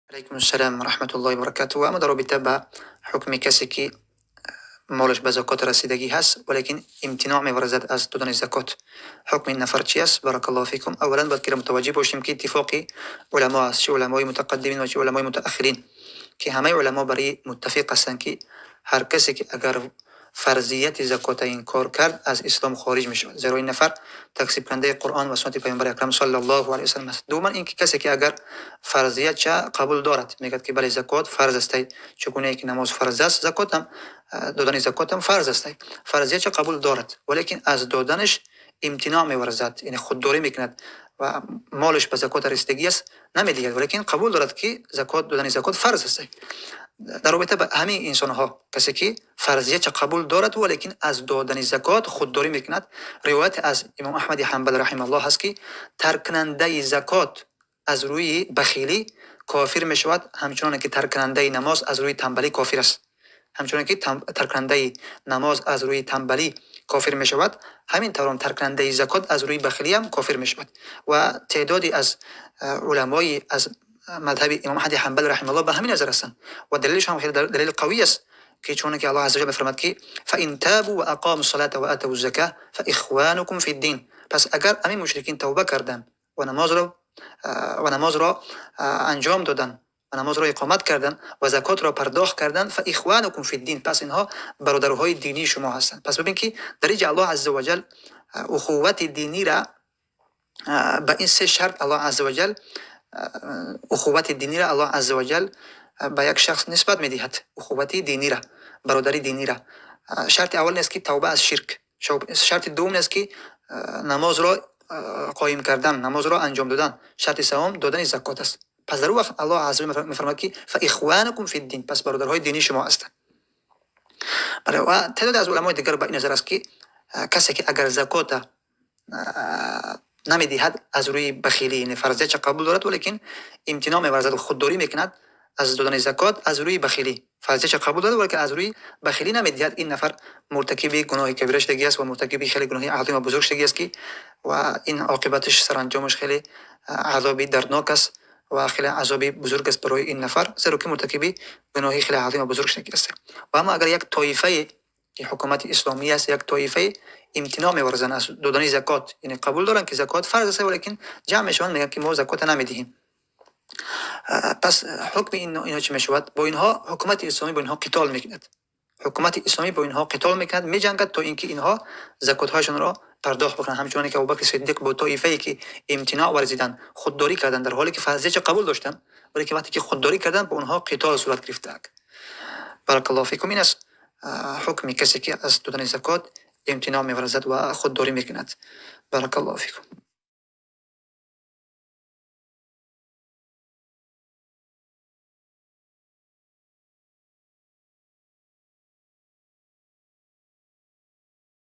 Алайкум ассалом ва раҳматуллоҳи ва баракатуҳ. Ва аммо дар робита ба ҳукми касе, ки молаш ба закот расидагӣ ҳаст, валекин имтиноъ меварзад аз додани закот, ҳукми ин нафар чи аст? Баракаллоҳу фикум. Аввалан, бояд ки мутаваҷҷеҳ бошем, ки иттифоқи уламо аст, чи уламои мутақаддимин ва чи уламои мутааххирин, ки ҳамаи уламо бар ин муттафиқ ҳастанд, ки ҳар касе ки агар фарзияти закота инкор кард, аз ислом хориҷ мешавад, зеро ин нафар такзибкунандаи Қуръон ва суннати Паёмбари акрам саллаллоҳу алайҳи васаллам аст. Дуввуман, ин ки касе ки агар фарзиятша қабул дорад, мегӯяд, ки бале, закот фарз астай, чунонае ки намоз фарз аст, закотам, додани закотам фарз астай, фарзиятша қабул дорад, валекин аз доданаш имтиноъ меварзад, яъне худдорӣ мекунад ва молаш ба закот расидагӣ аст, намедиҳад, валекин қабул дорад, ки закот, додани закот фарз аст. Дар робита ба ҳамин инсонҳо, касе ки фарзиятша қабул дорад, валекин аз додани закот худдорӣ мекунад, ривояте аз имом Аҳмади Ҳанбал раҳимаҳуллоҳ ҳаст, ки тарккунандаи закот аз рӯи бахилӣ кофир мешавад, ҳамчуноне ки тарккунандаи намоз аз рӯи танбалӣ кофир аст. Ҳамчуноне ки тарккунандаи намоз аз рӯи танбалӣ кофир мешавад, ҳамин тавр тарккунандаи закот аз рӯи бахилӣ ҳам кофир мешавад. Ва теъдоде аз уламои аз мазҳаби имом Аҳмади Ҳанбал раҳимаҳуллоҳ ба ҳамин назар ҳастанд ва далелаш ҳам хеле далели қавӣ аст, ки чуноне ки Аллоҳ азза ваҷал мефармад, ки فإن تابوا وأقاموا الصلاة وآتوا الزكاة فإخوانكم في الدين. Пас агар ҳамин мушрикин тавба карданд ва намозро анҷом доданд ва намозро иқомат карданд ва закотро пардохт карданд, فإخوانكم في الدين, пас инҳо бародарҳои динии шумо ҳастанд. Пас бибин, ки дар инҷа Аллоҳ азза ваҷал ухуввати динира ба ин се шарт, Аллоҳ азза ваҷал ухуввати динира Аллоҳ азза ваҷал ба як шахс нисбат медиҳад, ухуввати динира, бародари динира. Шарти аввал ин аст, ки тавба аз ширк, шарти дуввум ин аст, ки намозро қоим кардан, намозро анҷом додан, шарти севум додани закот аст. Пас дар он вақт Аллоҳ азза мефармояд, ки فإخوانكم في الدين, пас бародарҳои динии шумо ҳастанд. Бале, ва теъдоде аз уламои дигар ба ин назар аст, ки касе ки агар закота намедиҳад аз рӯи бахилӣ, яъне фарзиятша қабул дорад, валекин имтиноъ меварзад, худдорӣ мекунад аз додани закот аз рӯи бахилӣ, фарзиятша қабул дорад, валекин аз рӯи бахилӣ намедиҳад, ин нафар муртакиби гуноҳи кабира шудагӣ аст ва муртакиби хеле гуноҳи азим ва бузург шудагӣ аст, ки ва ин оқибаташ, саранҷомаш хеле азоби дарднок аст ва хеле азоби бузург аст барои ин нафар, зеро ки муртакиби гуноҳи хеле азим ва бузург шудагӣ аст. Ва аммо агар як тоифае ки ҳукумати исломӣ аст, як тоифае имтиноъ меварзанд аз додани закот, яъне қабул доранд, ки закот фарз аст, валекин ҷамъ мешаванд, мегӯянд, ки мо закота намедиҳем, пас ҳукми инҳо чӣ мешавад? Бо инҳо ҳукумати исломӣ бо инҳо қитол мекунад. Ҳукумати исломӣ бо инҳо қитол мекунад, меҷангад, то ин ки инҳо закотҳояшонро пардохт бикунанд, ҳамчуноне ки Абубакри Сиддиқ бо тоифае ки имтиноъ варзиданд, худдорӣ карданд, дар ҳоле ки фарзиятша қабул доштанд, валекин вақте ки худдорӣ карданд, бо онҳо қитол сурат гирифта. Баракаллоҳу фикум. Ин аст ҳукми касе, ки аз додани закот имтиноъ меварзад ва худдорӣ мекунад. Баракаллоҳу фикум.